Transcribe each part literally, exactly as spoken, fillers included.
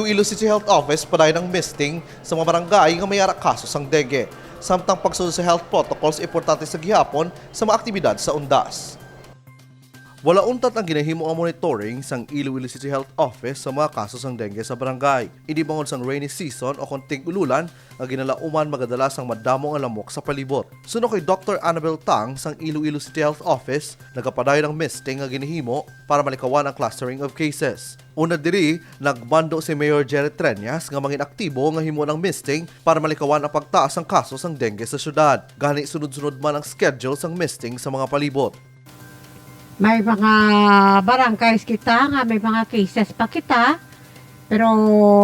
Iloilo City Health Office padayon ang misting sa mga barangay nga may ara kaso sang dengue. Samtang pagsunod sa health protocols importante sa gihapon sa mga aktibidad sa undas. Wala untat ang ginahimo nga monitoring sang Iloilo City Health Office sa mga kaso sang dengue sa barangay. Ini bangod sang rainy season o kon tig-ululan nga ginalauman magadala sang madamo nga lamok sa palibot. Suno kay Doctor Annabel Tang sang Iloilo City Health Office, nagapadayon ang misting nga ginahimo para malikawan ang clustering of cases. Una diri, nagmando si Mayor Jerry Treñas nga mangin aktibo nga himo ang misting para malikawan ang pagtaas sang kaso sang dengue sa syudad. Gani, sunod-sunod man ang schedule sang misting sa mga palibot. May mga barangays kita nga may mga cases pa kita, pero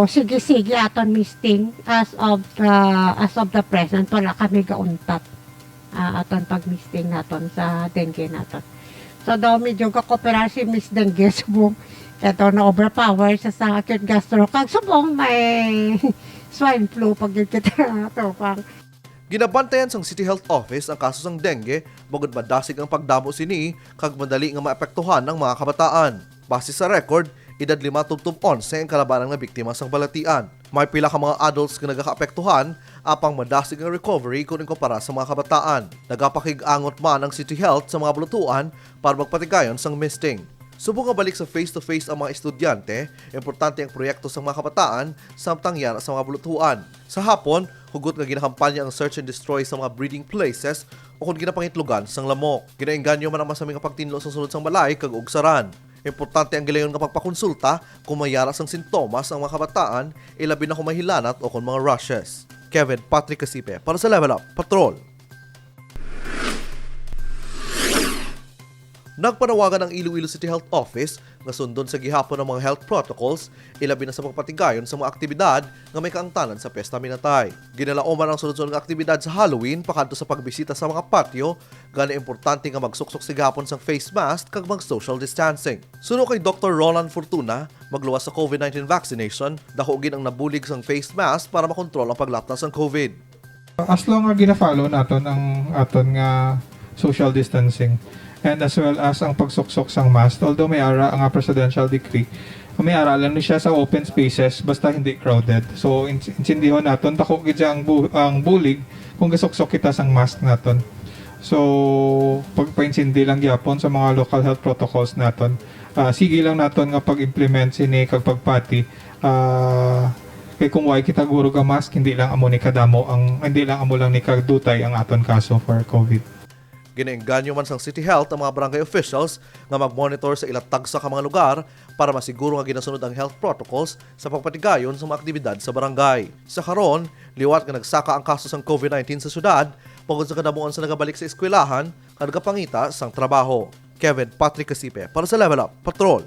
sige-sige aton misting. As of the, as of the present, wala kami gauntat, ah, aton pagmisting naton sa dengue naton. So daw medyo gakooperar si Miss Dengue subong kay daw na-overpower sa, sa acute gastro, kag subong may swine flu pag yun kita to pang Ginabantayan sang City Health Office ang kaso sang dengue bangod madasig ang pagdamo sini kag madali nga maapektuhan ang mga kabataan. Base sa record, edad lima tubtob onse ang kalabanan nga biktima sang balatian. May pila ka mga adults nga nagakaapektuhan, apang madasig ang recovery kon ikumpara sa mga kabataan. Nagapakig-angot man ang City Health sa mga balutuan para magpatigayon sang misting. Subong nga balik sa face-to-face ang mga estudyante, importante ang proyekto sang mga kabataan samtang yara sa mga balutuan. Sa hapon, hugot nga ginakampanya ang search and destroy sa mga breeding places o kon ginapangitlogan sang lamok. Ginaengganyo man ang masami nga pagtinlo sa sulod sang balay kag ugsaran. Importante ang gilayon nga pagpakonsulta kung may yara sang sintomas ang mga kabataan, ilabi na kung may hilanat o kon mga rashes. Kevin Patrick Casipe para sa Level Up Patrol. Nagpanawagan ang Iloilo City Health Office nga sundon sa gihapon ang mga health protocols, ilabi na sa pagpatigayon sa mga aktibidad nga may kaangtanan sa Pesta Minatay. Ginalauman ang sunod-sunod nga aktibidad sa Halloween pakadto sa pagbisita sa mga patio, gani importante nga magsuksok sa gihapon sang face mask kag mag-social distancing. Suno kay Doctor Roland Fortuna, magluwas sa COVID nineteen vaccination, daku gid ang nabulig sang face mask para makontrol ang paglapta sang COVID. As long nga gina-follow naton ang aton nga social distancing and as well as ang pagsuksok sang mask, although may ara nga presidential decree, may ara lang ni siya sa open spaces basta hindi crowded. So, ins-, insindihon naton, daku gid siya ang bu-, ang bulig kung gasuksok kita sang mask naton. So, pagpaintsindi lang gyapon sa mga local health protocols naton. Ah, sige lang naton nga pag-implement sini kag pagpati. Ah, kay kung way kita guro ga mask, hindi lang amo ni kadamo ang, hindi lang amo lang ni kadutay ang aton kaso for COVID. Ginaengganyo man sang City Health ang mga barangay officials nga mag-monitor sa ila tagsa ka mga lugar para masiguro nga ginasunod ang health protocols sa pagpatigayon sa mga aktibidad sa barangay. Sa karon, liwat nga nagsaka ang kaso sang COVID nineteen sa syudad, bangod sa kadamuan sa nagabalik sa eskwelahan nga nagapangita sang trabaho. Kevin Patrick Casipe para sa Level Up Patrol.